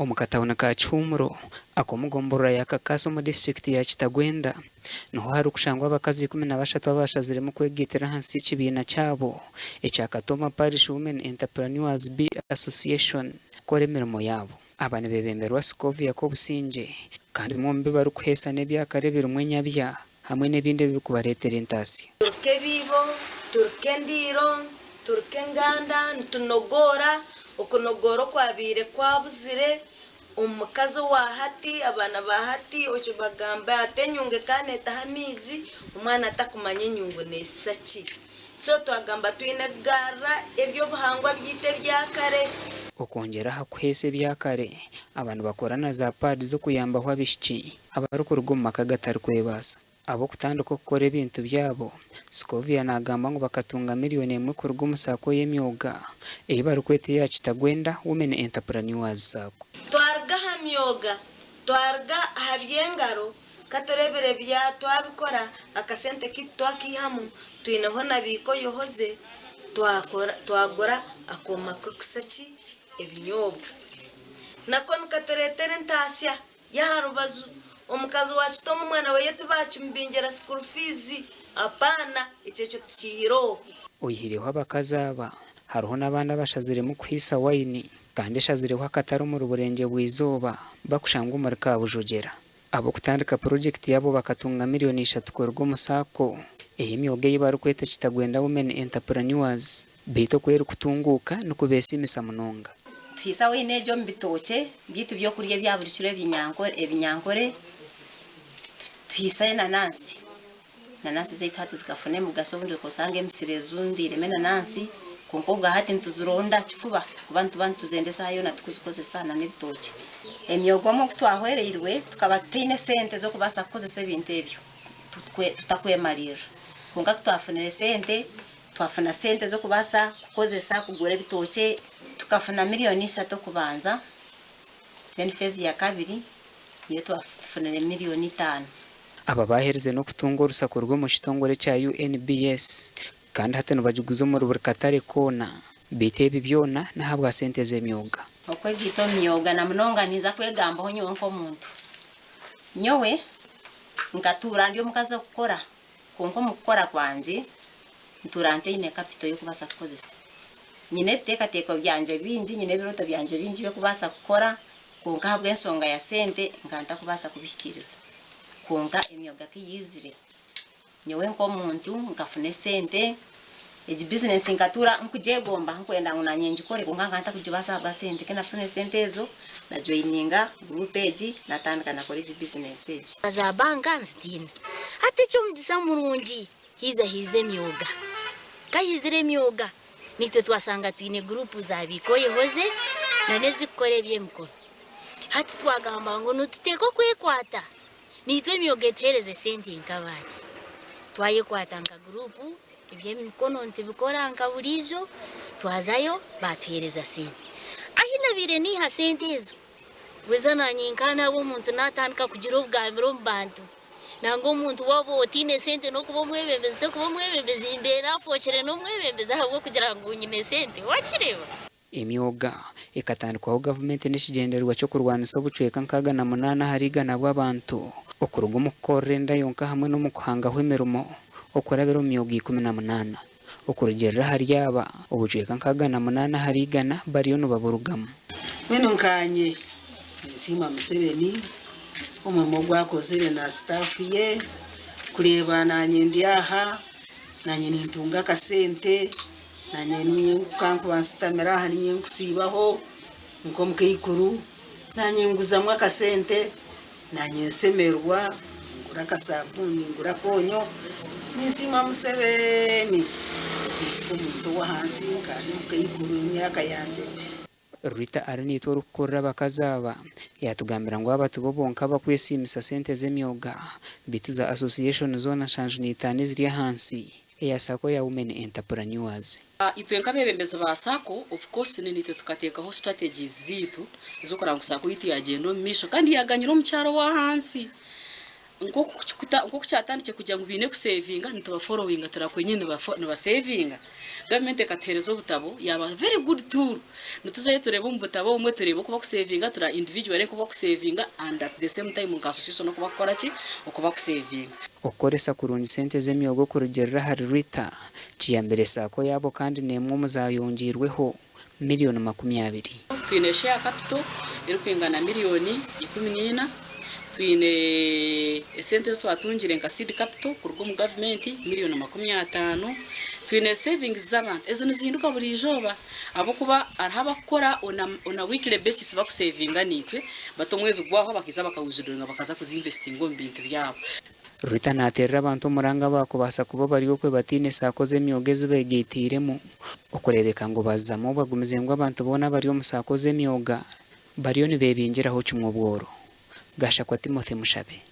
Omu katawuni ka Kihumuro ak'omu gomborora ya Kakasa omu disiturikiti ya Kitagwenda niho harikushangwa abakazi 13 abashaziremu kwegaitira ahansi y'ekibiina kyabo ekya Katooma Parish Women Entrepreneurs B Association kukora emirimo yaabo. Aba nibebemberwa Scovia Kobusingye kandi bimwe omu bi barikuheesa n'ebyakare ebirimu enyabya hamwe n'ebindi ebirikubareetera entaasya. Turuka ebiibo, turuka endiiro, turuka enganda, nitunogoora, okunogoora okwabaire kwabuzire omu mukazi owa hati, abaana ba hati okibagamba ati enyungu ekaba neetaha amaizi, omwana atakumanya enyungu neesisa ki. So twagamba twine kugarura eby'obuhangwa byaitu ebya kare. Okwongyera aha kuheesa ebya kare, aba nibakora na za paadi z'okuyambaho abaishiki abarikuruga omu maka agatarikwebaasa. Ab'okutandika okukora ebintu byabo, Scovia naagamba ngu bakatunga miriyoni emwe kuruga omu saako y'emyoga ei barikweta eya Kitagwenda Women Entrepreneurs Sacco. Twaruga aha myoga, twaruga aha by'engaro, Ka tureebire bya twabikora, akasente kaitu twakaihamu, twineho na biika oyohoze, twakora twagura akooma k'okusa ki? Ebinyobwa. Nako nikatureetera entaasya y'aha rubaju. Omukazi wa Kitooma omwana we tibaakimubingira school fees, apaana, ekyo ekyo tukiihireho. Oyihireho abakazi aba, hariho n'abandi abashaziremu kuhaisa wayini kandi eshazireho akatare omuri Burengye-bwa-izooba bakushangwa omuri Kabujogera. Ab'okutandika purogyekiti yaabo bakatunga miriyoni ishatu kuruga omu Sacco ey'emyoga ei barikweta Kitagwenda Women Entrepreneurs beitu oku erikutunguuka nikubeesiimisa munonga. Tuhaisa waini egyo omu bitookye byaitu by'okurya ebya buri kiro ebinyankore, tuhaisa enanansi. Enanansi zaitu hati zikafuna emigasho obundi okasanga emisiri ezundiiremu enanansi kwonka obwa hati nituzironda kifuba kuba nituba nituzenda esaaha yoona tukuzikozesa na n'ebitookye. Emyoga omwe oku twahwereirwe tukaba tutaine sente z'okubaasa kukozesa ebintu ebyo tutakwemariirira kwonka ku twafunire sente twafuna sente z'okubaasa kukozesa kugura ebitookye tukafuna miriyoni ishatu okubanza then feezi ya kabiri niyo twafunire miriyoni itaano. Aba baaherize n'okutunga orusa kuruga omu kitongore ekya UNBS kandi hati nibagiguza omuri buri katare koona. Beitu ebi byona n'ahabwa sente z'emyoga. Okwegaita omu myoga na munonga ninza kwegambaho nyowe nk'omuntu. Nyowe nkatuura ndi omukazi okukora kwonka omu kukora kwangye ntuura ntaine capital y'okubaasa kukozesa. Nyine ebiteekateeko byangye bingi, nyine ebirooto byangye bingi by'okubaasa kukora Kwonka ahabw'enshonga ya sente nkaba ntakubaasa kubihikiiriza. Kwonka emyoga ku yaizire, nyowe nk'omuntu nkafuna esente, egi bizinesi nkatuura nkugyegomba nkwenda ngu naanye ngikore kwonka nkaba ntakugibaasa ahabwa sente. Ku nafuna esente ezo, najoyininga guruupu egi natandika nakora egi bizinesi egi. Za banka nzitiine. Hati eky'omugisha murungi Haija haija emyoga. Ka haizire emyoga, naitwe twashanga twine guruupu za Biika Oyehoze na n'ezirikukora eby'emikono. Hati twagamba ngu nituteekwa kwekwata naitwe emyoga etuheereze sente nk'abandi. Twayekwata nka guruupu, eby'emikono nitubikora nka buriijo, twazayo baatuheereza sente. Ahi nabaire niiha sente ezo, Buza naanye nka naaba omuntu naatandika kugira obugambire omu bantu. Nangwa omuntu waaba otaine sente n'okuba omwebembezi tokuba omwebembezi mbeera nfookire n'omwebembezi ahabw'okugira ngu nyine sente. Waakireeba? Emyoga ekatandikwaho gavumenti n'ekigyendererwa ky'okurwanisa obucweka 68 ahari igana bw'abantu okuruga omu kukorera enda yonka hamwe n'omu kuhangaho emirimo okurabira omu myoga 18. Okurugiirira ahari aba, obucweka 68 ahari igana bariyo nibaburugamu. Mbwenu nkaanye ninsiima Museveni omurimo ogu akozire na sitaafu ye kureeba naanye ndi aha naanye nintunga akasente naanye niinye kankuba nsitamire aha niinye nkusiibaho nk'omukaikuru naanye nguzamu akasente. Naanye nsemererwa, ngura akasabuuni, ngura akoonyo, ninsiima Museveni okwijuka omuntu ow'ahansi nkandi omukaikuru emyaka yangye. Rita Arinaitwe orikukurira abakazi aba yaatugambira ngu aba tibo bonka abakwesiimisa sente z'emyoga beitu za association zoona 75 eziri ahansi eya Sacco ya Women Entrepreneurs. Itwe nk'abeebembezi ba Sacco, of course naitwe tukateekaho strategies zaitu ez'okureba ngu Sacco yaitu yaagyenda omu maisho kandi yaaganyira omukyara ow'ahansi. Nk'oku kyatandikire kugira ngu baine kusevinga nitubaforowinga tureeba kwenyini nibasevinga. Gavumenti ekatuheereza obutabo yaaba very good tool. Nituzayo tureeba omu butabo obumwe tureeba oku bakusevinga tureeba individually oku bakusevinga and at the same time nka association oku bakukora ki? Oku bakusevinga. Okukoresa kurungi sente z'emyoga okurugiirira ahari Rita kiyambire saako yaabo kandi n'emwe omu zayongiirweho miriyoni 20. Twine share capital erikwingana miriyoni 14. Twine esente ezi twatungire nka seed capital kuruga omu gavumenti, miriyoni 50. Twine savings z'abantu, ezo nizihinduka buri izooba ahabw'okuba hariho abakukora on a weekly basis bakusevinga naitwe, but omwezi gwahwa bakaija bakawithdrawinga bakaza kuzinvestinga omu bintu byabo. Rita naateerera abantu omuranga abakubaasa kuba bari okwe bataine saako z'emyoga ezi begaitiiremu okureebeka ngu bazamu bagumize ngu abantu boona abari omu saako z'emyoga bariyo nibebingiraho kimwe obworo. Gashakwa Timothy Mushabe.